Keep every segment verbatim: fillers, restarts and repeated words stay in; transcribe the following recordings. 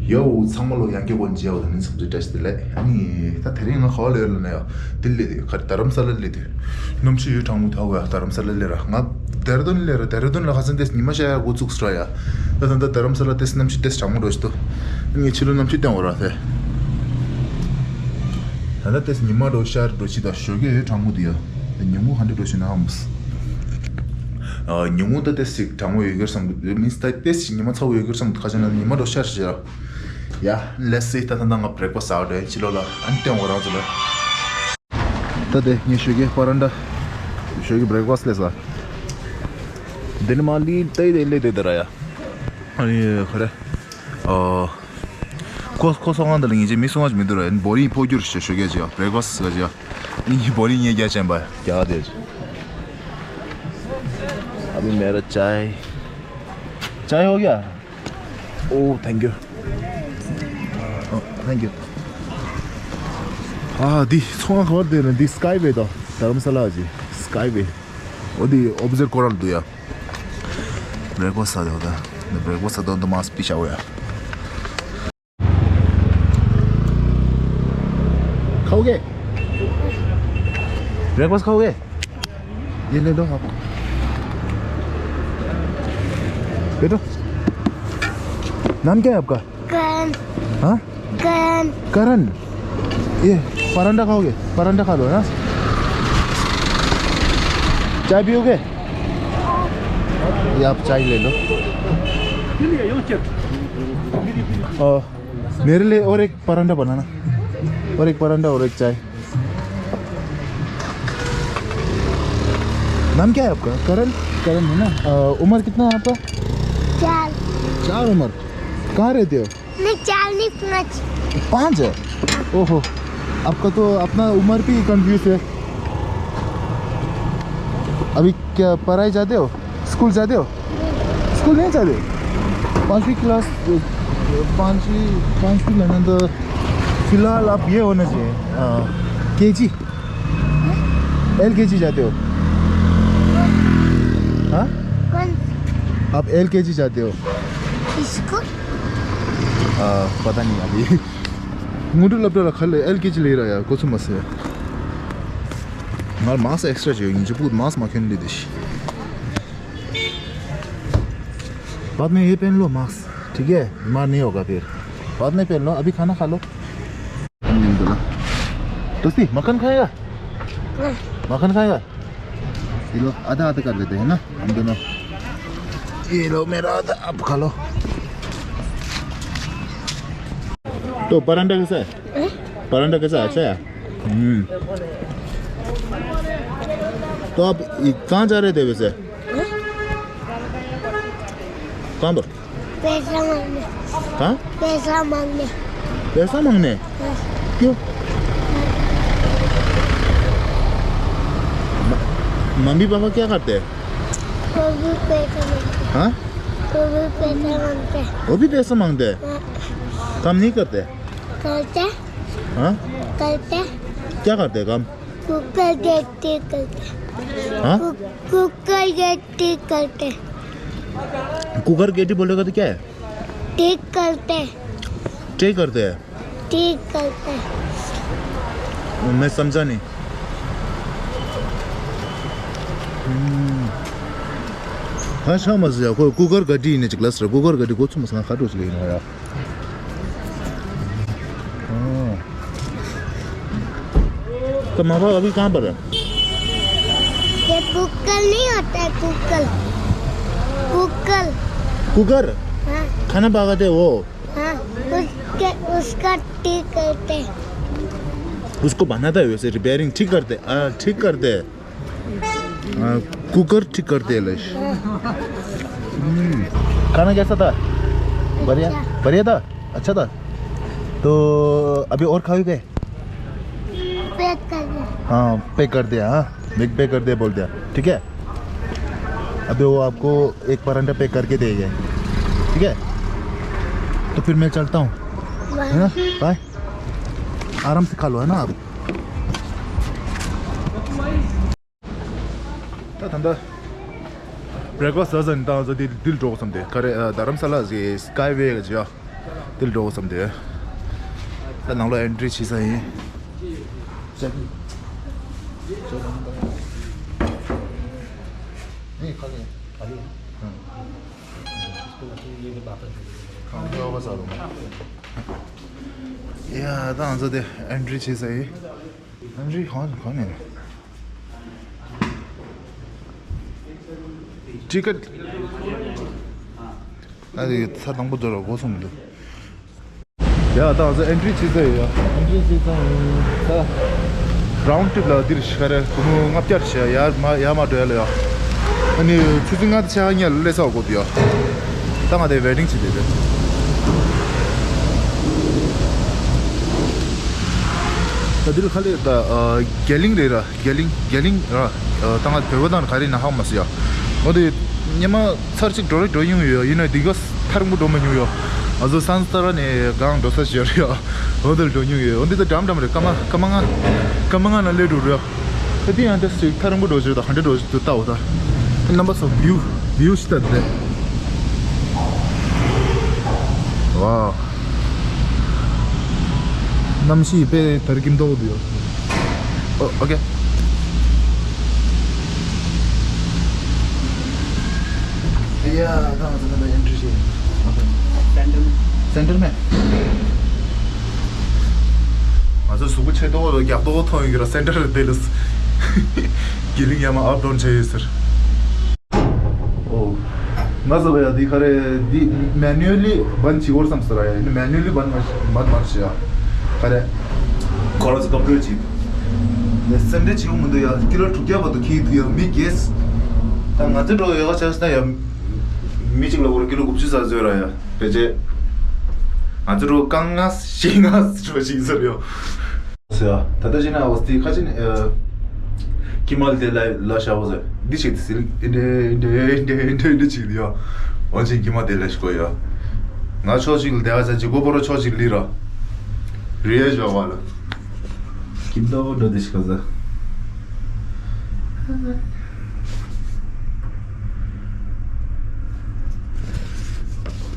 ཡོ། ཚང་མ་ལོ་ཡང་བསྐྱར་སྐུ་མཇལ་བ་དང་ནི་འཚམས་འདྲི་བཀྲ་ཤིས་བདེ་ལེགས། ཨ་ནི་ད་དེ་རིང་ང་ག་པར་སླེབས་ཡོད་ལབ་ན་ཡ། འདི་སླེབས་ཏེ་ག་རེ་རྡ་རམ་ས་ལ་སླེབས་ཏེ། གནམ་གཤིས་ཡོད་གྲང་མོ་འདུག་ཡ། རྡ་རམ་ས་ལ་སླེབས་ར། ང་ལྡེ་ར་ལྡུན་སླེབས་ར། ལྡེ་ར་ལྡུན་ལ་ཁ་སང་ཏོག་ཙམ་ཉི་མ་ཤར་ཡ་འགོ་བཙུགས་སོང་ཡ། ད་ད་ལྟ་རྡ་རམ་ས་ལ་ཏོག་ཙམ་གནམ་གཤིས་ཏོག་ཙམ་གྲང་མོ་འདྲ་ཞིག་འདུག་ངས་ཕྱི་ལོགས་གནམ་གཤིས་སྟོན་བ་ར་ཟེར། ད་ལྟ་ཏོག་ཙམ་ཉི་མ་འདྲ་ཤར་འགྲོ་ཕྱི་ད་ཞོགས་ཀས་ཡོད་གྲང་མོ་འདུག་ཡ། ད་ཉིན་གུང་ག་འདྲ་འགྲོ་ཞིག་ན་ཧ་མ་སོང་། ཨ། ཉིན་གུང་ད་ཏོག་ཙམ་གྲང་མོ་ཡོད་ཀྱི་རེད་བསམ་གི་འདུག་མིན་ད་ཏོག་ཙམ་ཉི་མ་ཚ་པོ་ཡོད་ཀྱི་རེད་བསམ་གི་འདུག་ཁ་ཅིག་ན་ཉི་མ་འདྲ་ཤར་ཤག་ཡ། ཡ། Let's see. ད་ད་ད་ང་breakfast ཟ་བ་འདྲ་ཕྱི་ལོགས་ལ་ཨ་ནི་སྟོན་བ་རང་ཚོ་ལ། ད་དེ་ངས་ཞོགས་ཀས་པ་རན་ཊ། ཞོགས་ཀས་breakfast སླེབས་ས། འདི་ནི་མ་ལི་ཏའི་དེ་ལེ་དེ་དེ་ར་ཡ། ཨ་ནི་ཁ་རེ། ཨོ། ཁོ་ཁོ་སོང་ང་འདི་ལ་ངེད་ཅག་མི་སོང་ང་ཞིག་མི་འདུག་ར། ཡིན་བོ་རིང་ཕོ་རྒྱུར་ཞོགས་ཞོགས་ཀས་ཅིག་breakfast ཟ་ཅིག་ཡིན་བོ་རིང་ངས་རྒྱག་ཅན་པ་རྒྱག་དེ། अभी मेरा चाय चाय हो गया। Oh, thank you. Oh, thank you. ཨ། འདི་ཚོང་ཁང་ག་པར་བསྡད་ན། འདི་Skyway དང་རྡ་རམ་ས་ལ་གི་Skyway། འོ་འདི་opposite སྐོར་ར་ལ་འདུག་ཡ། breakfast ཟ་དོ་ད། འདི་breakfast ཟ་དོ་འདི་མ་སྤི་ཤ་འོ་ཡ། खाओगे? ब्रेकफास्ट खाओगे? ये ले लो आप। बैठो। नाम क्या है आपका? करण। हाँ? करण। करण। ये परांठा खाओगे? परांठा खा लो ना। चाय पियोगे? ये आप चाय ले लो। और मेरे लिए और एक परांठा बनाना। और एक परांठा और एक चाय। नाम क्या है आपका? करण? करण है ना? अ, उम्र कितना है आपका? चार। चार उम्र। कहाँ रहते हो? नहीं, चार नहीं, पाँच। पाँच है? ओहो, आपका तो अपना उम्र भी कंफ्यूज है। अभी क्या पढ़ाई जाते हो? स्कूल जाते हो? स्कूल नहीं जाते? पाँचवीं क्लास, पाँचवीं, पाँचवीं लेना तो फिलहाल आप ये होना चाहिए, केजी। एलकेजी जाते हो? हाँ? कौन? आप एलकेजी जाते हो? इसको? आ, पता नहीं अभी। मुंडू लपटा रखा ले, एलकेजी ले रहा यार, कुछ मत से। मार मास्क एक्स्ट्रा चाहिए, मुझे बहुत मास्क मा खेलने दे। बाद में ये पहन लो मास्क, ठीक है? बीमार नहीं होगा फिर। बाद में पहन लो, अभी खाना खा लो। दोस्ती, मक्खन खाएगा? मक्खन खाएगा? ये लो, आधा आधा कर लेते हैं ना हम दोनों। ये लो मेरा आधा, आप खा लो। तो परांठा कैसा है? परांठा कैसा है? अच्छा है? हम्म। तो आप ये कहाँ जा रहे थे वैसे? कहाँ पर? पैसा मांगने। हाँ? पैसा मांगने। पैसा मांगने? हाँ। क्यों? म-, मम्मी पापा क्या करते हैं? वो भी पैसा मांगते। हाँ? वो भी पैसा मांगते। वो भी पैसा मांगते हैं? हाँ। काम नहीं करते? करते। हाँ? करते। क्या करते हैं काम? कुकर के ठीक करते। हाँ? कु-, कुकर के ठीक करते। कुकर के ठीक बोलेगा तो क्या है? ठीक करते। ठीक करते हैं? ठीक करते। मैं समझा नहीं। हम्म। हाँ, शाम से जाओ। कोई कुकर गड्डी नहीं निकला सर। कुकर गड्डी को तुम संग खाटू चले ना यार। हाँ। तो माँ बाप अभी कहाँ पर है? ये कुकर नहीं होता है, कुकर। कुकर। कुकर? हाँ। खाना पकाते हैं वो? हाँ, उसके, उसका ठीक करते हैं। उसको बनाता है वैसे, रिपेयरिंग, ठीक करते हैं, हाँ, ठीक करते हैं। हाँ, कुकर ठीक करते हैं, लश। हम्म। खाना कैसा था? बढ़िया? अच्छा। बढ़िया था? अच्छा था? तो अभी और खाओगे? पैक कर दे। हाँ, पैक कर दिया, हाँ। बिग पैक कर दिया, बोल दिया। ठीक है? अभी वो आपको एक परांठा पैक करके देंगे। ठीक है? तो फिर मैं चलता हूँ। बाय। है ना? बाय। आराम से खा लो, है ना आप? ད་ད་ལྟ་བྷི་རེག་ཕ་སི་ཟ་ནས་ད་ང་ཚོ་འདི་འདིར་འགྲོ་དགོས་བསམ་སྟེ། ག་རེ། ཨ། རྡ་རམ་ས་ལ་གི་སྐའི་ཝེ་གི་ཡ། དེར་འགྲོ་བསམ་སྟེ། ད་ནང་ལོགས་ཨེན་ཊི་རི་བྱེད་ས་ཡིན། ཅེག་ཨིན། ཅེག་ཨིན། ནི་ག་ལེ། ག་ལེ། ཨང་། ཁང་པའི་འོག་ས་རུ། ཡ། ད་ང་ཚོ་དེ་ཨེན་ཊི་རི་བྱེད་ས་ཡིན། ཨེན་ཊི་རི་གང་གང་ནས་རེད། ཊི་ཀེ་ཊི། ཨ་དེ་ཚར་དང་པོ་འགྲོ་ར་སྒོ་སོང་མི་འདུག་ཡ། ད་ང་ཚོ་ཨེན་ཊི་རི་བྱེད་ས་ཡོད་ཡ། ཨེན་ཊི་རི་བྱེད་ས་ཡིན། ད་རའུན་ཊི་ཊི་རིབ་ལ་འདིར་ཤར་རེ་སྒོར་མོ་ལྔ་བརྒྱ་བྱས་ཡར་མ་ཡར་མར་འགྲོ་ཡ་ལ་ཡ། ཨ་ནི་ཆུ་ཚོད་ལྔ་དང་ཕྱེད་ཀ་གཉིས་ལ་སླེབས་ས་དགོས་འདུག་ཡ། ད་ང་དེ་ཝེ་ཊིང་བྱེད་བསྡད་ཡོད། ད་འདི་ལ་ཁ་ལས་ད་ཨ་རྒྱ་གླིང་རེད་ར། རྒྱ་གླིང་རྒྱ་གླིང་ར། ཨ་ད་ང་བོད་པ་དང་ག་རེ་ན་ཧ་མ་སི་ཡ། འོ་དེ་སྙེ་མ་ཚར་གཅིག་འགྲོ་རེ་འགྲོ་ཡོང་ཡོད་ཡིན་ན་འདི་ག་ཐག་རིང་པོ་འགྲོ་མ་མྱོང་ཡོད། ང་ཚོ་སན་ས་ར་ནས་གང་འགྲོ་ས་ཞིག་ཡོད་རེད་ཡ། འོ་དེར་འགྲོ་མྱོང་ཡོད། འོ་འདི་ད་འགྲམ་འགྲམ་རེད། སྐར་མ་སྐར་མ་ལྔ་སྐར་མ་ལྔ་ན་སླེབས་འགྲོ་རེད་ཡ། ད་འདི་ཡང་ཏོག་ཙམ་ཐག་རིང་པོ་འགྲོ་ཞིག་ད་ག་འདྲ་འགྲོ་ཞིག་ཏུ་ལྟ་འོ་ད། རྣམ་པ་ཚོ་བིའུ་བིའུ་ཞིག་ལྟ་དེ། ཝའོ། གནམ་གཤིས་དཔེ་དར་གྱིན་མདོག་འདུག་ཡོད། ཨོ་ཨོ་ཀེ། ཡ། ད་ང་ཚོ་ད་ལྟ་ཨེན་ཊི་རི་བྱེད། སེན་ཊར་མེ། སེན་ཊར་མེ། ང་ཚོ་གཟུགས་པོ་ཆེ་མདོག་རྒྱགས་མདོག་མཐོང་ཡོད་ཀྱི་ར། སེན་ཊར་དེ་ལ་རྒྱ་གླིང་ཡར་མར་ཨབ་ཌའུན་བྱས་ཡོད་ཟེར། ཨོ། ང་ཚོ་བ་ཡ་འདི་ག་རེ་འདི་མེ་ནུ་ཨལ་ལི་བན་བྱེད་དགོས་བསམ་ཟེར་ཡ། ཡིན་ན་མེ་ནུ་ཨལ་ལི་བན་མ་བན་མ་བྱེད་ཡ། ག་རེ། ཁོ་རང་ཚོ་ཀམ་པུ་ཊར་བྱེད། ནས་སེམས་ཁྲལ་བྱེད་དགོས་མི་འདུག་ཡ། ཀི་ལོ་དྲུག་བརྒྱ་བར་དུ་ཁྱེར་འདུག་ཡ། མི་རྒས། ད་ང་ཚོ་འགྲོ་ཡོད་ག་ཆ་ས་ན་ཡ། མི་གཅིག་ལ་འོ་ར་ཀི་ལོ་དགུ་བཅུ་ཙམ་བཟོས་ར་ཡ། ཕལ་ཆེར། ང་ཚོ་འགྲོ་རྐང་ལྔ་བཞི་ལྔ་འགྲོ་ཞིག་ཟེར་ཡོད། ཟེར་ཡ། ད་ལྟ་ཕྱིན་ན་འོ་སྟི་ཁ་ཅིག་ནས་ཨ་ཀི་མལ་དེ་ལ་ལ་ཤ་བོ་ཟེར། འདི་ཞིག་དེ་ཟིལ་ཨིན་དྲེ་ཨིན་དྲེ་ཨིན་དྲེ་ཨིན་དྲེ་ཨིན་དྲེ་ཅིག་ཡ། འོ་ཅིག་ཀི་མལ་དེ་ལ་ཤ་གོ་ཡ། ང་ཕྱོགས་གཅིག་ལ་བསྡད་ས་ཅིག་གོ་པོ་རོ་ཕྱོགས་གཅིག་ལི་ར། རི་ཡ་ཞོག་བ་ལ། ཀིན་ཏོ་འགྲོ་དེ་ཤི་ཁ་ཟ།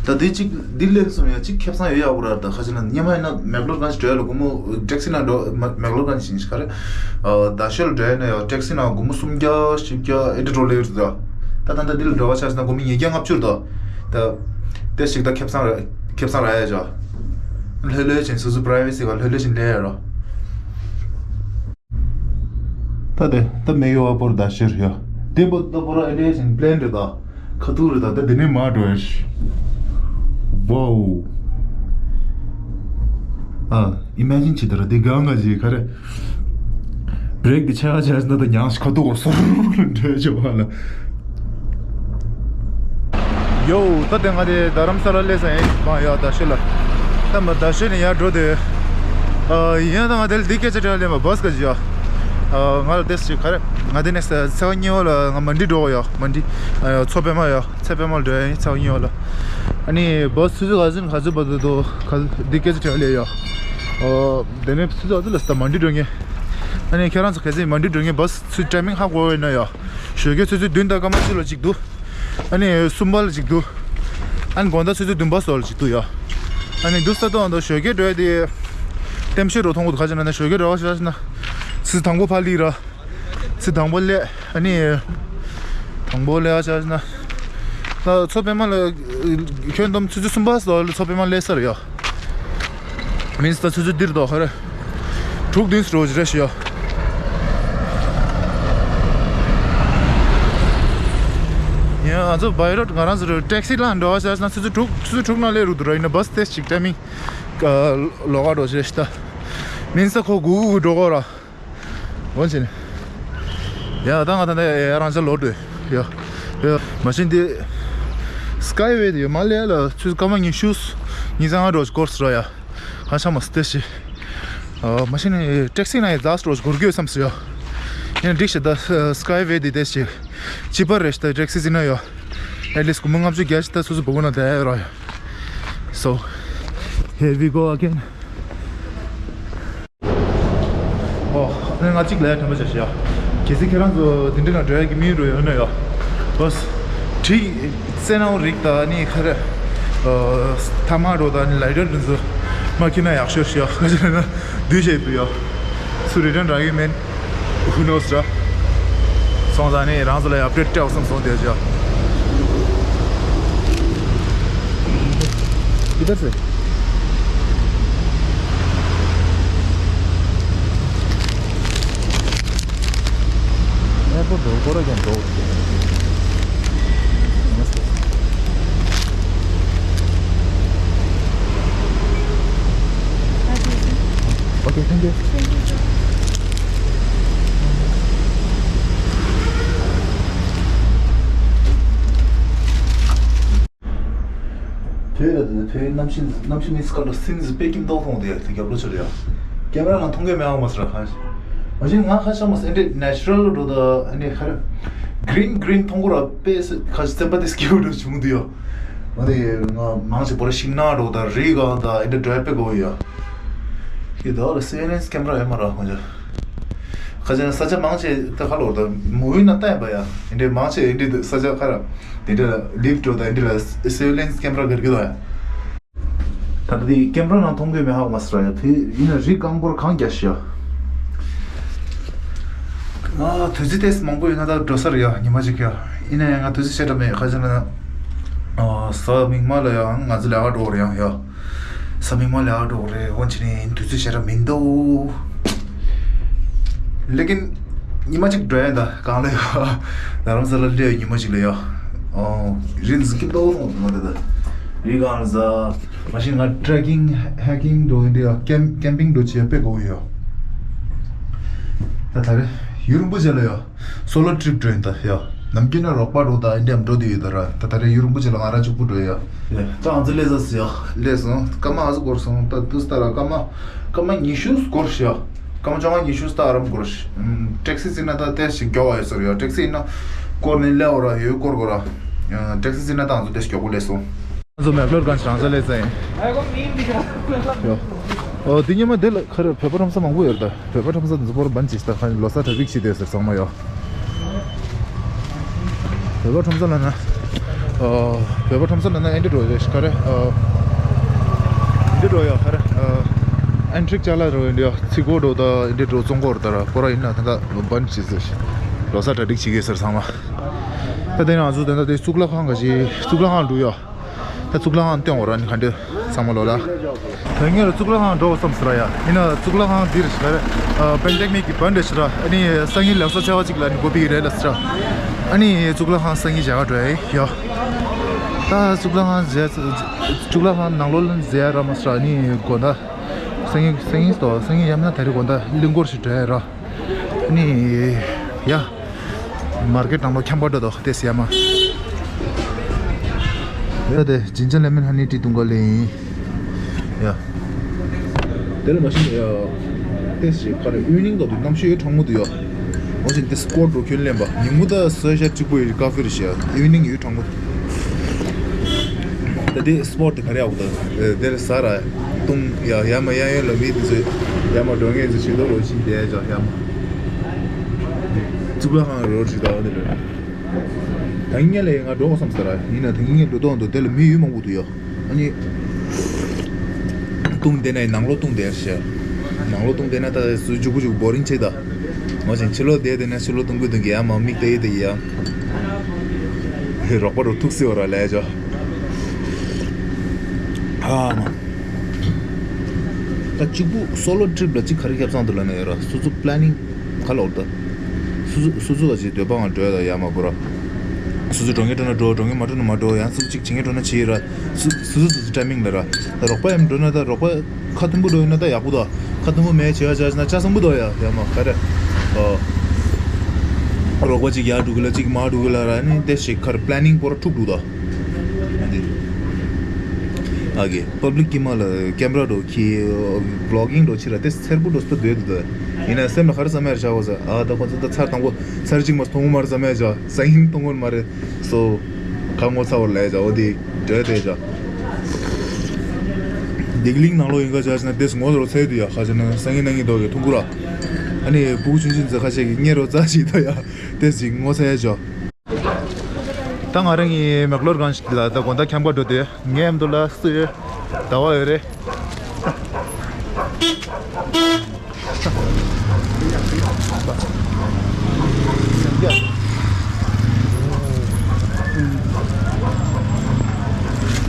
ད་འདི་གཅིག་འདི་ལེན་སོང་ཡ། གཅིག་ཁེབས་སང་ཡོད་ཡག་པོ་ར། ད་ཁ་ཅིག་ན་སྙེ་མ་ཡིན་ན་མེག་ལོར་གན་ཞིག་འགྲོ་ཡ་ལ་སྒོར་མོ་ཊེག་སི་ནང་འགྲོ་མ་མེག་ལོར་གན་ཞིག་ཤིང་ཤིག་ག་རེ། ད་ཤོལ་འགྲོ་ཡ་ན་ཡ་ཊེག་སི་ནང་སྒོར་མོ་སུམ་བརྒྱ་བཞི་བརྒྱ་ཨེ་འདྲ་འགྲོ་ལེ་ཡོད་རེད། ད་ད་ད་འདི་ལ་འགྲོ་བ་ཆ་ཞིག་ན་སྒོར་མོ་ཉིས་བརྒྱ་ལྔ་བཅུ་རེད། ད་ད་དེ་ཞིག་ད་ཁེབས་སང་ར་ཁེབས་སང་ར་ཡ་ཅོ། ལྷོད་ལྷོད་ཅིག་སོ་སོ་པ་རའི་ཝེ་སི་ག་ལྷོད་ལྷོད་ཅིག་ལས་ཡ་རོ། ད་དེ་ད་མེ་ཡོ་བ་པོར་ད་ཤེར་ཡ། དེ་པོ་ད་པོ་ར་ཨེ་ཌེ་ཤིང་པི་ལེན་རེད་ད། ཁ་ཐུག་རེད་ད། ད་དེ་ནས་མ་འགྲོ་ཡ་ཤི། ཝའོ། ཨ་ཨི་མེ་ཇིན་བྱེད་ད་ར། དེ་གང་ག་ཅིག་ག་རེ། བྷི་རེག་དེ་ཆག་ཆག་ན་ད་ཉང་ཤི་ཁ་ཐུག་གོ་སོར་འགྲོ་ཡ་ཅོ་བ་ལ། ཡོ། ད་དེ་ང་དེ་རྡ་རམ་ས་ལ་སླེབས་ས་ཡིན་མ་ཡ། ད་ཤི་ལ། ད་མ་ད་ཤི་ནས་ཡར་འགྲོ་དེ། ཨ་ཡིན་ན་ད་ང་དེ་ལ་འདི་སྐད་ཆ་དྲིས་ལེ་མ་བྷ་སི་ག་ཅི་ཡ། ཨ་ང་ལ་དེ་ཞིག་ག་རེ། ང་དེ་ནས་ཚེས་པ་གཉིས་པ་ལ་ང་མན་ཌི་འགྲོ་གོ་ཡ། མན་ཌི། ཨ་ཚོ་པད་མ་ཡ། ཚེ་པད་མ་ལ་འགྲོ་ཡ་ཡིན་ཚེས་པ་གཉིས་པ་ལ། ཨ་ནི་བྷ་སི་ཆུ་ཚོད་ག་ཚོད་ག་ཚོད་བར་དུ་འདུག་ག་འདི་སྐད་ཆ་དྲིས་ལེ་ཡ། ཨ་དེ་ནས་ཆུ་ཚོད་ག་ཚོད་ལ་ད་མན་ཌི་འགྲོ་ངེས། ཨ་ནི་ཁྱེད་རང་ཚོ་གལ་སྲིད་མན་ཌི་འགྲོ་ངེས་བྷ་སི་ཆུ་ཊའི་མིང་ཧ་གོ་བས་ན་ཡ། ཞོགས་ཀའི་ཆུ་ཚོད་བདུན་དང་སྐར་མ་བཅུ་ལ་གཅིག་འདུག་ཨ་ནི་གསུམ་པ་ལ་གཅིག་འདུག་ཨ་ནི་དགོང་དག་ཆུ་ཚོད་བདུན་པ་སོགས་ལ་གཅིག་འདུག་ཡ། ཨ་ནི་འདུག་ས་ཏོག་འདུག་ཞོགས་ཀའི་འགྲོ་ཡ་དེ། ལྟེམ་ཤོད་རོ་མཐོང་གི་འདུག་ཁ་ཅིག་ན་ན་ཞོགས་ཀའི་འགྲོ་བ་ཞག་ན། ཚེས་དང་པོ་ཕ་ལི་ར། ཚེས་དང་པོ་ལས་ཨ་ནི། དང་པོ་ལས་ཨ་ཞག་ན། ད་ཚོ་པད་མ་ལ། ཁྱོན་བསྡོམས་ཆུ་ཚོད་གསུམ་པ་སོགས་ལ་ཚོ་པད་མ་སླེབས་ས་རེད་ཡ། མིན་སི་ད་ཆུ་ཚོད་འདིར་དོ་ཧ་རེ། དྲུག་བདུན་ཙམ་རེ་ཞིག་ཡོད། ཡང་ང་ཚོ་བྷའི་རོཌ་ང་རང་ཚོ་ཊེག་སི་ལ་འགྲོ་བ་བྱས་ན་ཆུ་ཚོད་དྲུག་ཆུ་ཚོད་དྲུག་ནང་སླེབས་རུ་འདུག་ར། ཡིན་ན་བྷ་སི་དེ་ཞིག་ཊའི་མིང་ལོགས་ཀ་འགྲོ་ཞེས་ཤི་ད། མིན་ས་ཁོ་དགུ་དགུ་འགྲོ་གོ་ར། འོན་ཅིན། ཡ་ད་ང་ད་ནས་ཡ་རང་ཅག་ལོག་འགྲོ་ཡ། ཡ་མ་ཤིན་དེ། སི་ཀའི་ཝེ་དེ་ཡོད་མ་ལས་ལ་ཆུ་ཚོད་སྐར་མ་ཉི་ཤུ། ཉི་ཤུ་ལྔ་འགྲོ་སྐོར་སུ་ར་ཡ། ཧ་ཅང་མ་སྟེ་ཤི། ཨ་མ་ཤེས་ནས་ཊེག་སི་ནང་ཡི་ཛ་སི་ཊོ་རེཇ་འགོར་གྱི་ཡོད་བསམ་སོང་ཡ། ཡིན་ན་འགྲིག་ཤི་ད་སི་ཀའི་ཝེ་འདི་དེ་ཞིག་ཅི་པར་རེད་ཤི་ད། ཊེག་སི་ཟིན་ན་ཡ། ཨེ་ལིས་སྒོར་མོ་ལྔ་བཅུ་བརྒྱ་ཞིག་ད་སོ་སོ་སྦུག་ན་བསྡད་ཡོད་ར་ཡ། So here we go again. ཨོ། ཨ་ནི་ང་གཅིག་ལ་ཡ་དྲན་པ་བྱ་ཤི་ཡ། གལ་སྲིད་ཁྱེད་རང་ཚོ་འདི་འདྲ་ན་འགྲོ་ཡ་གི་མི་རོ་ཡོད་ན་ཡ། བྷ་སི། བྲིས། རྩེད་ནང་རིགས་ད་ནི་ཁ་རེ། ཐ་མག་འགྲོ་དང་ལའི་ཊར་འདི་ཚོ་མ་ཁྱེར་ན་ཡག་ཤོས་ཤིག་ཡོད། ག་ཅི་ལབ་ན་སྡུག་ཤོས་ཡོད། སུ་རི་ཊརན་རག་གི་མེད། Who knows ར། སོང་ཙང་ནི་རང་ཚོ་ལ་ཨབ་ཌེཊ་སྤྲད་བསམ་སོང་། དེ་ཅི་ཡ། किधर से? एयरपोर्ट हो, गोरा गेम हो। नमस्ते। Okay, thank you. བོད་ལ་དེ་བོད་གནམ་གཤིས་གནམ་གཤིས་ནི་སྐབས་ལ་སིན་ཟི་པེ་ཀིན་ཏོག་ཐོང་དེ་དེ་རྒྱབ་ལོ་ཆེ་རེད་ཡ། ཀེམ་ར་ནང་མཐོང་གི་མེད་ཨང་མ་སི་ར་ཁ། མ་གཞི་ང་ཁ་ཤ་མ་སི་ཨེ་འདྲེ་ནེ་ཅུ་རལ་འགྲོ་ད་ཨེ་འདྲེ་ཁ་ར་གི་རིན་གི་རིན་མཐོང་གོ་ར་པེ་སི་ཁ་ཤ་སེམས་པ་དེ་སྐྱིད་པོ་འགྲོ་བྱུང་འདུག་ཡ། ང་དེ་ང་མང་ཆེ་བོ་ར་ཤིང་ནགས་འགྲོ་ད་རི་སྒང་ད་ཨེ་འདྲེ་འགྲོ་ཡ་དཔེ་དགའ་བོ་ཡ། ཁྱེད་ད་ལ་སི་ཝི་ལེན་སི་ཀེམ་ར་ཡོད་མ་ར་ཁོང་ཅག་ཁ་ཅན་ས་ཆ་མང་ཆེ་ད་ཁ་ལོར་ད་མུ་ཝི་ན་ལྟ་ཡིན་པ་ཡ། ཨིན་འདྲེ་མང་ཆེ་ཨིན་འདྲེ་ས་ཆ་ཁ་ར་དེ་འདྲ་ལིབ་འགྲོ་ད་ཨིན་འདྲེ་ལ་སི་ཝི་ལེན་སི་ཀེམ་ར་གར་གི་ད་ཡ། ད་ལྟ་དེ་ཀེམ་ར་ནང་མཐོང་གི་མེད་ཧ་གོ་མ་སི་ར་ཡ། དེ་ཡིན་ན་རི་རྐང་འཁོར་གང་རྒྱ་ཤི་ཡ། ང་དུས་ཚོད་ཏེས་མང་པོ་ཡོད་ན་ད་འགྲོ་ས་རེད་ཡ། ཉི་མ་གཅིག་ཡ། ཡིན་ན་ཡང་ང་དུས་ཚོད་ཆེ་དྲགས་མེད། ཁ་ཅན་ན་ཨ་གཟའ་མིག་དམར་ལ་ཡང་ང་ཚོ་ལས་ཀ་འགྲོ་བར་ཡང་ཡ། གཟའ་མིག་དམར་ལས་ཀ་འགྲོ་གི་རེད། འོན་ཀྱང་ནི་དུས་ཚོད་ཞེ་དྲག་མི་འདུག་ལེ་ཀིན་ཉི་མ་གཅིག་འགྲོ་ཡ་ད་གང་ལ་ཡོད། རྡ་རམ་ས་ལ་སླེབས་ཉི་མ་གཅིག་ལ་ཡོད། ཨོ། རི་འཛིན་གྱི་ཏོག་ཏོག་འདུག་ང་ད་ལྟ་རི་སྒང་ལ་ཟ། མ་གཞི་ང་ཊྲེ་ཀིང་ཧེ་ཀིང་འགྲོ་ཡིན་འདི་ཡ། ཀེམ་ཀེམ་པིང་འགྲོ་བྱེད་དཔེ་དགའ་བོ་ཡོད། ད་ད་རེ་ཡུན་རིང་པོ་བྱས་ལ་ཡོད། སོ་ལོ་ཊི་རིབ་འགྲོ་ཡིན་ད་ཡ། ནམ་རྒྱུན་ན་རོགས་པ་འགྲོ་དང་ཨིན་འདྲ་འགྲོ་དུས་ཡོད་ད་ར། ད་ད་རེས་ཡུན་རིང་པོ་ཅིག་ལ་ང་རང་གཅིག་པུ་འགྲོ་ཡ། ཡ། ད་ང་ཚོ་སླེབས་ས་ཟེར་ཡ། སླེབས་སོང་། སྐར་མ་ཨ་ཟུག་འགོར་སོང་། ད་དུས་ལྟར་ལ་སྐར་མ་སྐར་མ་ཉི་ཤུ་འགོར་ཤག་སྐར་མ་བཅོ་ལྔ་ཉི་ཤུ་ད་ཨ་རམ་འགོར་ཤག་ཊེག་སི་བརྩིས་ན་ད་ཏོག་ཙམ་མགྱོགས་པ་ཡོད་ས་རེད་ཡ། ཊེག་སི་ཡིན་ན་སྐོར་ནས་སླེབས་འོ་ར་ཡོད་སྐོར་དགོས་ར། ཡ། ཊེག་སི་བརྩིས་ན་ད་ང་ཚོ་ཏོག་ཙམ་མགྱོགས་པོ་སླེབས་སོང་། ང་ཚོ་མེག་ལོར་གྷན་ཇི་རང་ས་སླེབས་ཚར་ཡིན། ཡ། ཨོ་དེ་ཉི་མ་དེ་ལ་ཁ་ར་བོད་པ་ཁྲོམ་ས་མང་པོ་ཡོད་རེད་ད། བོད་པ་ཁྲོམ་ས་དེ་ཚོ་སྐོར་བན་ཅིག་ད་ཁ་ལོ་གསར་གྲ་སྒྲིག་བྱེད་བསྡད་ཟེར་ཚང་མ་ཡོད། བོད་པ་ཁྲོམ་ས་ལ་ན། ཨོ། བོད་པ་ཁྲོམ་ས་ལ་ན་ཨེ་འདྲ་འགྲོ་རེད་ཁ་ར། ཨོ། འདི་འགྲོ་ཡ་ཁ་ར། ཨོ། ཨན་ཊི་རིག་ཅ་ལག་འགྲོ་ཡིན་འདི་ཡ། ཚི་གོ་འགྲོ་ད་ཨེ་འདྲ་འགྲོ་བཙོང་གོ་རེད་ད་ར། ཁོ་ར་ཡིན་ན་ད་ད་བན་ཅིག་ཟེར། ལོ་གསར་གྲ་སྒྲིག་བྱེད་གི་ཟེར་ཚང་མ། ད་དེ་ནང་ང་ཚོ་དེ་འདྲ་དེ་གཙུག་ལག་ཁང་ག་ཞིག་གཙུག་ལག་ཁང་འགྲོ་ཡ། ད་གཙུག་ལག་ཁང་སྟོན་འོ་ར་ནི་ག་འདྲ་ཚང་མ་ལོ་ལ། ད་ངས་ལ་གཙུག་ལག་ཁང་འགྲོ་བསམ་ཟེར་ཡ། ཡིན་ན་གཙུག་ལག་ཁང་འདིར་ཞིག་རེད། པེན་ཌེ་མིག་གི་བན་རེད་ཞིག་ར། ཨ་ནི་སང་ཉིན་ལེགས་ས་ཆེ་བ་ཅིག་ལ་ནི་དགོས་པའི་རེད་ལ་ཟེར། ཨ་ནི་གཙུག་ལག་ཁང་སང་ཉིན་བྱ་བ་འགྲོ་ཡ་ཡོ། ད་གཙུག་ལག་ཁང་ཟེར། གཙུག་ལག་ཁང་ནང་ལོགས་ལ་ཟེར་ཡ་ར་མ་ཟེར། ཨ་ནི་དགོང་དག་སང་ཉིན་སང་ཉིན་སྟོ་སང་ཉིན་ཡམ་ན་ད་རེས་དགོང་དག་གླིང་སྐོར་ཞིག་འགྲོ་ཡ་ར། ནི། ཡ། མར་ཀེཊ་ནང་ལོགས་འཁྱམ་པ་འགྲོ་དོ་ཏེ་སི་ཡ་མ། ཡ་དེ་ཇིན་ཇར་ལེ་མོན་ཧ་ནི་ཊི་འཐུང་ག་ལེ་ཡིན། ཡ། དེ་ལ་མ་གཞི་ཡ། ཏེ་སི་ཁ་རེ་ཨི་ཝི་ནིང་དོ་དུ་གནམ་གཤིས་ཡོད་གྲང་མོ་དུ་ཡ། འོ་ཅིན་ཏེ་སི་ཀོཊ་འགྲོ་ཁྱོད་ལེན་པ། ཉིན་མོ་ད་སོ་ཤར་གཅིག་པོ་ཡོད་ཀ་ཧྥེ་རེ་ཤ། ཨི་ཝི་ནིང་ཡོད་གྲང་མོ། ད་དེ་སི་པོཊ་དེ་ག་རེ་ཡག་པོ་འདུག་དེར་ཟ་ར་བཏུང་ཡ། ཡ་མ་གཡས་གཡོན་ལ་མི་དེ་ཚོས་ཡ་མ་འགྲོ་ངེས་ཚོ་ཞིག་ཏོ་ལོ་ཕྱིན་བསྡད་ཡ་ཅག་ཡ་མ། གཙུག་ལག་ཁང་རོ་ཞིག་དང་དེ་ལ། ད་ངས་ལས་ང་འགྲོ་བསམ་ཟ་ར་ཡིན་ན་ད་ངས་འགྲོ་ཐོག་འདུག་དེ་ལ་མི་ཡུལ་མང་པོ་འདུག་ཡ། ཨ་ནི། བཏུང་བསྡད་ན་ཡི་ནང་ལོགས་བཏུང་བསྡད་ཤག་ནང་ལོགས་བཏུང་བསྡད་ན་ད་སུ་འཇུག་གུ་འཇུག་བོ་རིང་ཆེ་ད། ང་ཅན་ཕྱི་ལོགས་བསྡད་བསྡད་ན་ཕྱི་ལོགས་བཏུང་གི་འདུག་གི་ཡ་མ་མིག་ཏེ་ཡི་ཏེ་ཡི་ཡ། ཧེ་རོགས་པ་རོ་ཐུག་སི་བ་ར་ལས་ཅོ། ཨ་མ། ད་གཅིག་པུ་སོ་ལོ་ཊི་རིབ་ལ་གཅིག་ག་རེ་ཁྱབ་ཚང་དུ་ལ་ནས་ཡོད་ར་སོ་སོ་པི་ལེ་ནིང་ག་ལོག་ད། སོ་སོ་སོ་སོ་བ་ཅིག་འདོད་པ་ང་འགྲོ་ཡ་ད་ཡ་མ་བུ་ར། སོ་སོ་འགྲོ་ངེས་འགྲོ་ན་འགྲོ་འགྲོ་ངེས་མ་འགྲོ་ན་མ་འགྲོ་ཡང་སོ་སོ་གཅིག་བྱེད་ངེས་འགྲོ་ན་བྱེད་ཡི་ར། སོ་སོ་སོ་སོ་ཊའི་མིང་ལ་ར། ད་རོགས་པ་ཡང་འགྲོ་ན་ད་རོགས་པ་ཁ་ཐུམ་པོ་འགྲོ་ཡོད་ན་ད་ཡག་པོ་ད། ཁ་ཐུམ་པོ་མེད་བྱེད་ཡ་བྱ་ན་ཆ་སོང་པོ་ད་ཡ་ཡ་མ་ག་རེ། ཨོ། རོགས་པ་གཅིག་ཡར་འགྲོ་གི་ལ་གཅིག་མར་འགྲོ་གི་ལ་ར་ནི་དེ་ཞིག་ཁར་པི་ལེ་ནིང་པོ་ར་འཁྲུག་འདུག་ད། འདི། ཨ་གི་པབ་ལིག་གི་མ་ལ་ཀེམ་ར་འགྲོ་གི་བི་ལོག་གིང་འགྲོ་ཕྱིར་ར་དེ་སེར་པོ་འགྲོ་སྟོད་འདུག་ད། ཡིན་ན་སེམས་ལ་ག་རེ་བསམ་ཡ་ར་བྱ་བ་ཟ་ཨ་ད་ཁོ་ཚོ་ད་ཚར་དང་པོ་ཚར་གཅིག་མ་སོང་མར་བསམ་ཡ་བྱ་སང་ཉིན་གཏོང་གོ་མ་རེད་སོ། ཁ་ངོ་ཚ་བར་ལས་བྱ་འོ་དེ་འདྲ་དེ་བྱ། སྡིག་གླིང་ནང་ལོགས་ཡིན་ག་བྱ་ན་དེ་ངོ་རོ་ཚད་དུ་ཡ་ཁ་བྱ་ན་སང་ཉིན་གནངས་ཉིན་ཐོག་གི་ཐུང་ཀུ་ར། ཨ་ནི་ཕྲུ་གུ་ཆུང་ཆུང་ཚོ་ཁ་ཤས་ཀྱི་ཉེ་རོ་རྩ་ཞིག་ད་ཡ་དེ་ཞིག་ངོ་ཚ་ཡ་བྱ། ད་ང་རང་གི་མེག་ལོར་གང་ཞིག་ལ་ད་དགོང་དག་ཁྱམས་ཁ་འགྲོ་དེ་ངའི་མདུན་ལ་སུ་ཡོད། ཟླ་བ་ཡོད་རེད།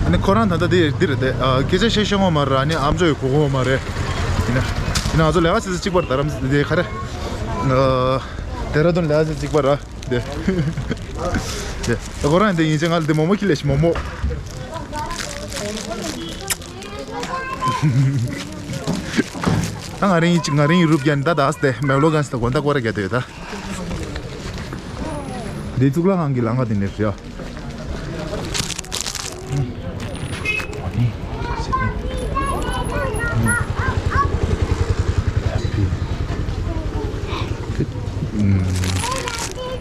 ཨ་ནི་ཁོ་རང་ད་ལྟ་འདི་འདི་རེད་དེ། ཨ། སྐད་ཆ་བཤད་ཤེས་ཡོད་མ་རེད། ཨ་ནི་ཨམ་ཅོག་ཡོད་གོ་གོ་མ་རེད། ཡིན་ན་ཡིན་ན་ང་ཚོ་ལས་ཀ་བྱེད་ས་གཅིག་པར་རྡ་རམ་འདི་ག་རེ། ཨ། ལྡེ་ར་ལྡུན་ལས་ཀ་བྱེད་ས་གཅིག་པར་ར། དེ། དེ། ཁོ་རང་དེ་ཡིན་ཅེ་ང་ལ་དེ་མོག་མོག་ཁྱེར་ལས་ཤིག་མོག་མོག་ད་ང་རང་ཡིན་ཅིག་ང་རང་ཡིན་རུབ་རྒྱག་ནི་ད་དག་སྟེ་མེག་ལོར་གང་ཞིག་ད་དགོང་དག་སྐོར་ར་རྒྱག་དེ་ཡོད་ད། དེ་གཙུག་ལག་ཁང་གི་ལམ་ཁ་དེ་ནས་རེད།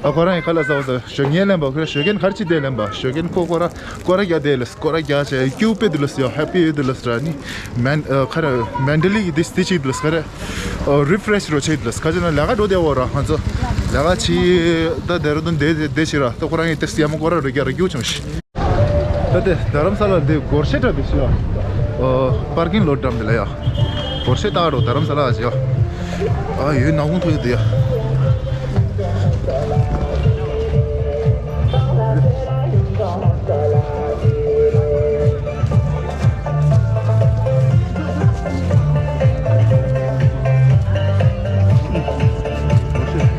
ཨ། ཁོ་རང་ཡི་ཁ་ལ་ཟ་བ་ཟ། ཞོགས་ཀས་ལེན་པ། ཁོ་ཞོགས་ཀས་ཁར་ཅི་དེ་ལེན་པ། ཞོགས་ཀས་ཁོ་ཁོ་ར་སྐོར་ར་རྒྱག་དེ་ལ་སྐོར་ར་རྒྱག་བྱས་ཀྱུ་པེ་དུ་ལ་སི་ཡོ་ཧེ་པི་དུ་ལ་སི་ར་ནི་མེན་ཨ། ཁ་ར་མེན་ཏ་ལི་དེ་སི་ཅིག་དུ་ལ་སི་ཁ་ར་རི་ཕི་རེ་ཤི་རོ་ཆེ་དུ་ལ་སི། ཁ་ཅི་ན་ལས་ཀ་འགྲོ་དེ་འོ་ར་ང་ཚོ་ལས་ཀ་ཆི་ད་དེ་ར་དུ་དེ་དེ་ཆི་ར་ད་ཁོ་རང་ཡི་ཏེ་སི་ཡ་མ་སྐོར་ར་རུ་རྒྱག་ར་རྒྱུ་བྱུང་ཤི། ད་དེ་རྡ་རམ་ས་ལ་འདི་སྒོར་གཞས་འཁྲབ་པའི་ཤི་ཡ། ཨོ། པར་ཀིང་ལོ་འགྲམ་དེ་ལ་ཡ། སྒོར་གཞས་བཏགས་འགྲོ་རྡ་རམ་ས་ལ་ཞི་ཡ། ཨ། ཡོད་ནག་ཁུང་ཐོག་ཡོད་དེ་ཡ།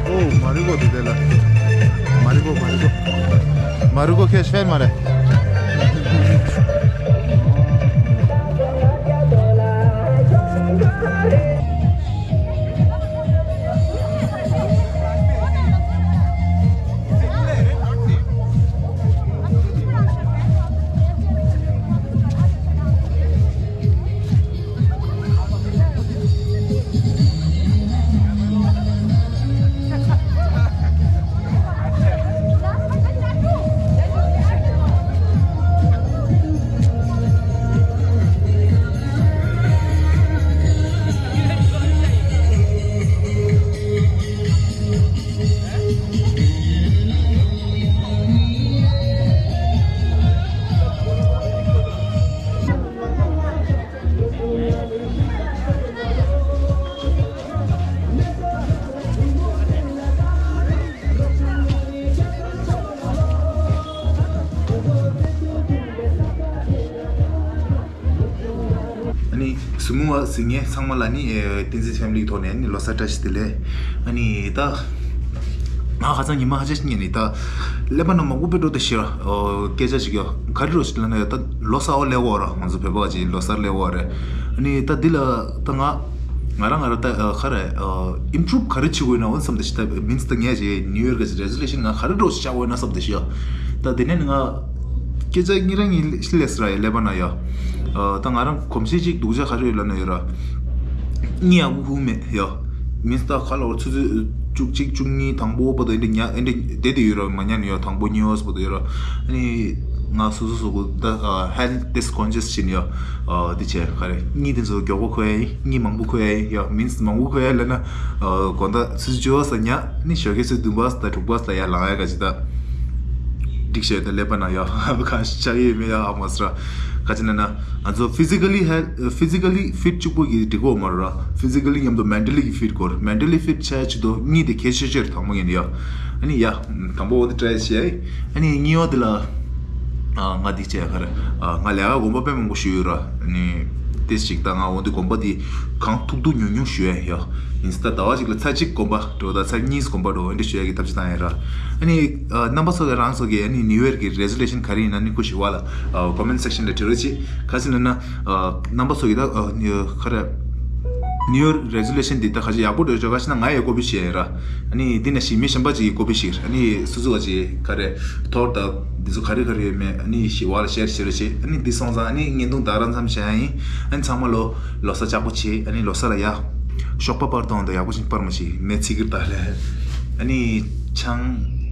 ཨོ། མ་རི་གོ་དེ་དེ་ལ། མ་རི་གོ་མ་རི་གོ་མ་རི་གོ་ཁེ་ཤ་ཕན་མ་རེད། ཨ་ནི་གཟིགས་མོ་བ་གཟིགས་མཁན་ཚང་མ་ལ་ནི་བསྟན་འཛིན་ཕེ་མི་ལི་གི་ཐོག་ནས་ནི་ལོ་གསར་བཀྲ་ཤིས་བདེ་ལེགས། ཨ་ནི་ད་ང་ཧ་ཅང་ཉི་མ་ཧ་ཅང་ཞིག་ཉལ་ནི་ད་ཀླད་པ་ནང་མང་པོ་དཔེ་འགྲོ་དེ་ཤི་ར། སྐད་ཆ་ཞིག་ཡོད་ག་རེ་རོ་ཞིག་ལ་ན་ཡོད་ད་ལོ་གསར་བ་ལེགས་འོ་ར། ང་ཚོ་བོད་པ་ཅིག་ལོ་གསར་ལེགས་འོ་རེད། ཨ་ནི་ད་འདི་ལ་ད་ང་ང་རང་ང་རང་ད་ཁ་རེ་ཨིམ་པུ་རུབ་ག་རེ་བྱེད་དགོས་ན་འོ་བསམ་དེ་ཤི་ད་མིན་ད་ངས་ཅིག་ནིའུ་ཡར་གི་རེ་ཟོ་ལུ་ཤན་ང་ག་རེ་རོ་ཞིག་བྱ་དགོས་ན་བསམ་དེ་ཤི་ཡ། ད་དེ་ནས་ང་སྐད་ཆ་ངེད་རང་གཉིས་ལས་སླེབས་སོང་ར་ཡ་ཀླད་པ་ན་ཡ། ཨ། ད་ང་རང་གོམས་གཤིས་གཅིག་སྡུག་ཅག་ག་རེ་ཡོད་ལབ་ན་ཡོད་ར། གཉིད་ཡག་པོ་ཁུག་མེད་ཡ། མི་ད་ཁ་ལོ་ཆུ་ཚོད་བཅུ་གཅིག་བཅུ་གཉིས་དང་པོ་བར་དུ་ཨེ་འདྲ་ཉལ་ཨེ་འདྲ་བསྡད་དེ་ཡོད་ར། མ་ཉལ་ནས་ཡ་དང་པོ་གཉིས་པ་བར་དུ་ཡོད་ར། ཨ་ནི་ང་སོ་སོ་སོ་གོ་ད་ཧེལ་ཏི་ཌི་སི་ཀོན་ཤི་ཡ་སི་བྱས་ནས་ཡ། ཨ། འདི་བྱས་ག་རེ་གཉིད་དེ་ཚོ་མགྱོགས་པོ་ཁུག་ཡ་ཡིན། གཉིད་མང་པོ་ཁུག་ཡ་ཡིན་ཡ། མི་མང་པོ་ཁུག་ཡ་ལབ་ན། ཨ། དགོང་དག་ཆུ་ཚོད་བཅུ་པ་ཙམ་ཉལ་ནི་ཞོགས་ཀས་ཆུ་ཚོད་བདུན་པ་ཙམ་དང་དྲུག་པ་ཙམ་ལ་ཡར་ལངས་ཡ་ག་ཅི་ད། འགྲིག་ཤོས་དང་ཀླད་པ་ན་ཡ་གང་ཤ་ཡོད་མེད་ཡ་ཨ་མ་སི་ར། ག་ཅི་ན་ན་ང་ཚོ་ཕི་ཟི་ཀ་ལི་ཧེལ་ཕི་ཟི་ཀ་ལི་ཕིཊ་གཅིག་པོ་གི་འགྲིག་གོ་མ་ར། ཕི་ཟི་ཀ་ལི་མཉམ་དུ་མེན་ཊ་ལི་གི་ཕིཊ་དགོས་ར། མེན་ཊ་ལི་ཕིཊ་ཆགས་ཆེད་དུ་གཉིད་དེ་གལ་ཆེ་ཤོས་དང་པོ་ཡིན་ཡ། ཨ་ནི་ཡ་དང་པོ་འོ་དེ་ཊ་རའི་བྱས། ཨ་ནི་གཉིས་པ་དེ་ལ། ཨ། ང་འདི་བྱས་ག་རེ། ཨ། ང་ལས་ཀ་གོམ་པ་དཔེ་མང་པོ་ཞུས་ཡོད་ར། ཨ་ནི་ཏེ་ཞིག་ད་ང་འོ་དེ་གོམ་པ་དེ་གང་ཐུབ་ཐུབ་ཉུང་ཉུང་ཞུ་ཡ་ཡ། ཡིན་ད་ཟླ་བ་གཅིག་ལ་ཚར་གཅིག་གོམ་པ་འགྲོ་ད་ཚར་གཉིས་གོམ་པ་འགྲོ་འོ་འདྲ་ཞུ་ཡ་གི་ཐབས་ཤེས་བཏང་ཡ་ར། ཨ་ནི། ཨ། རྣམ་པ་ཚོ་གི་རང་ཚོ་གི་ཨ་ནི་ནིའུ་ཡར་གི་རེ་ཟོ་ལུ་ཤན་ག་རེ་ཡིན་ན་ནི་ཁུ་ཞི་བ་ལ། ཨ། ཀོ་མེན་ཊི་སེག་ཤན་ལ་བྲིས་རོགས་བྱེད། ག་ཅི་ན་ན། ཨ། རྣམ་པ་ཚོ་གི་ད། ཨ། ནི་ག་རེ། ནིའུ་ཡར་རེ་ཟོ་ལུ་ཤན་འདི་ད་ག་ཅི་ཡག་པོ་འགྲོ་ཆོག་ག་ཅི་ན་ང་ཡི་ཀོ་པི་བྱས་ཡ་ར། ཨ་ནི་འདི་ན་ཞིག་མི་གཞན་པ་ཅིག་གི་ཀོ་པི་བྱས། ཨ་ནི་སོ་སོ་བ་ཅིག་ག་རེ། ཐོར་ད་འདི་ཚོ་ག་རེ་ག་རེ་ཡོད་མེད་ཨ་ནི་ཞི་བ་ལ་ཤེར་བྱེད་རོགས་བྱེད། ཨ་ནི་འདི་སོང་ཙང་ཨ་ནི་བརྙན་ཐུང་ད་རང་མཚམས་བྱ་ཡ་ཡིན། ཨ་ནི་ཚང་མ་ལོ་ལོ་གསར་ལྕགས་པོ་བྱེད། ཨ་ནི་ལོ་གསར་ལ་ཡ། ཞོགས་པ་པར་གཏོང་དང་ཡག་པོ་ཞིག་པར་མ་ཞིག་མེ་ཚིག་གིར་དག་ལས། ཨ་ནི་ཆང་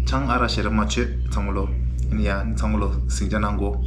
ཆང་ཨ་རག་ཞེ་དྲག་མ་མཆོད་ཚང་མ་ལོ། ཨ་ནི་ཡ་ཨ་ནི་ཚང་མ་ལོ་ཟིང་ཆ་གནང་གོ།